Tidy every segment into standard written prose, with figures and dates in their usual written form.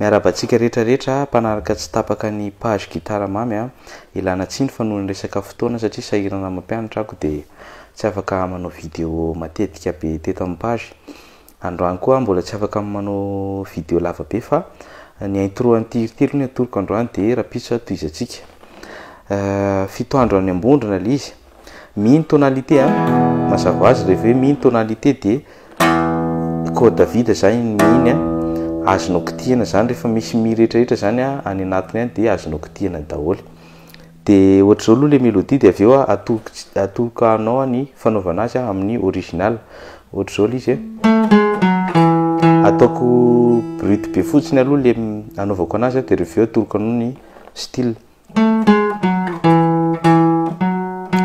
Miarahaba antsika rehetra rehetra mpanaraka tsy tapaka ny page gitara mamy a! Ilana tsiny fa noho ny resaka fotoana satria sahirana mampianatra ako dia tsy afaka manao video matetika be teto amin'ny page. Androany koa aho mbola tsy afaka manao video lava be fa ny intro an'ity hira ity aloha no atoroko androany dia rahampitso tohizantsika. Fitoandro any Ambondrona ilay izy. Mi ny tonalité a, mazava ho azy rehefa hoe mi ny tonalité dia corde vide zany iny mi iny a, azonao kitihina zany rehefa misy mi rehetrarehetra zany a any anatiny any dia azonao kitihina daholo. Dia ohatr'izao aloha ilay mélodie dia avy eo a atoroko atoroko anao ny fanaovana azy amin'ny original. Ohatr'izao ilay izy e, ataoko brut be fotsiny aloha ilay anaovako anazy a dia rehefa avy eo atoroko anao ny style.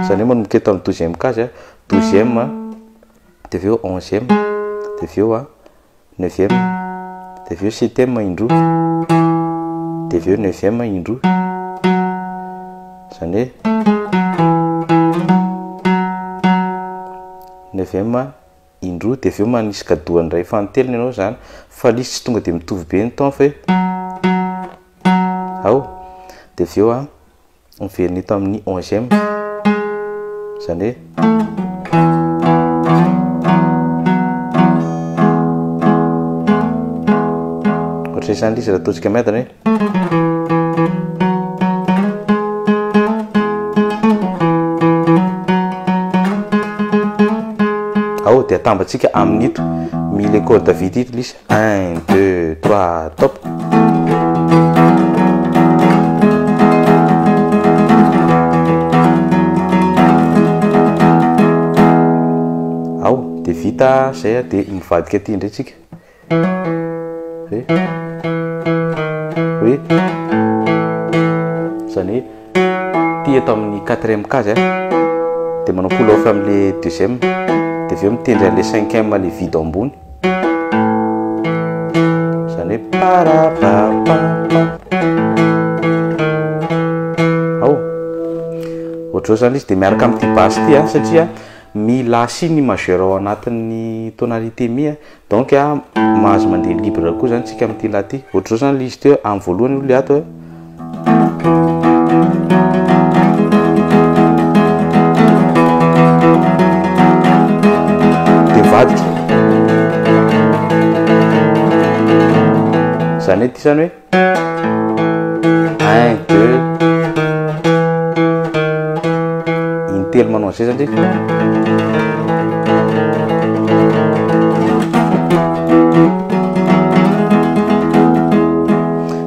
Izany hoe manomboka eto amin'ny douzième case a, douzième dia avy eo onzième, dia avy eo a neuvième, dia avy eo septième indroa, dia avy eo neuvième indroa. Izany hoe neuvième indroa dia avy eo manisy kadoa indray fanintelony ianao izany fa ilay izy tsy tonga dia mitovy be ny ton fa hoe ao dia avy eo a miverina eto amin'ny onzième izany hoe ohatr'izay izany ilay izy raha ataontsika miadana hoe Ao dia atambatsika amin'ito mi le corde vide ito lisa un deux trois top. Ao dia vita zay dia mivadika aty indray tsika. Hoe hoe izany hoe ity eto amin'ny quatrième case a dia manao pull off amin'ilay deuxième dia avy eo mitendry an'ilay cinquième ilay vide ambony izany hoe parapapapa ao ohatr'izao izany izy dia miaraka amin'ity basse ity a satria mi la sy ny majeur ao anatin'ny tonalité mi a Donc mahazo mandeha libre koa zany tsika amin'ity lahy ity. Ohatr'izao zany ilay izy teo amin'ny voalohany aloha ilay ato e. Dia mivadika. Izany hoe ity zany hoe Un, deux. Intelo manao an'izay zany tsika.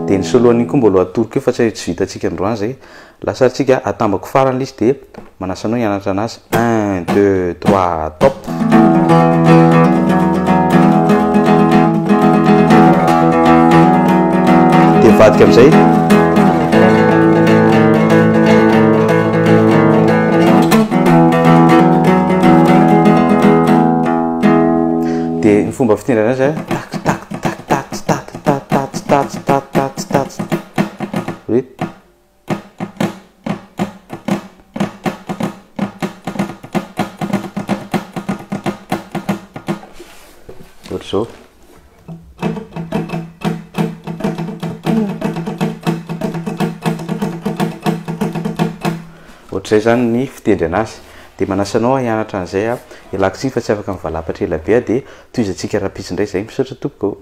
Dia ny solo an'iny koa mbola atoroko eo fa tsy tsy vitantsika androany izay. Lasa ary tsika atambako farany ilay izy dia manasa anao hianatra anazy. Un, deux, trois, top. Dia mivadika amin'izay. Dia ny fomba fitendrena azy, tak tak tak tak tak tak tak tak tak tak tak. Hoe Ohatr'izao. Ohatr'izay izany ny fitendry anazy. Dia manasa anao hianatra an'izay aho. Ialako tsiny fa tsy afaka mivalapatra ela be aho dia tohizantsika rahampitso indray izay. Misaotra tompoko.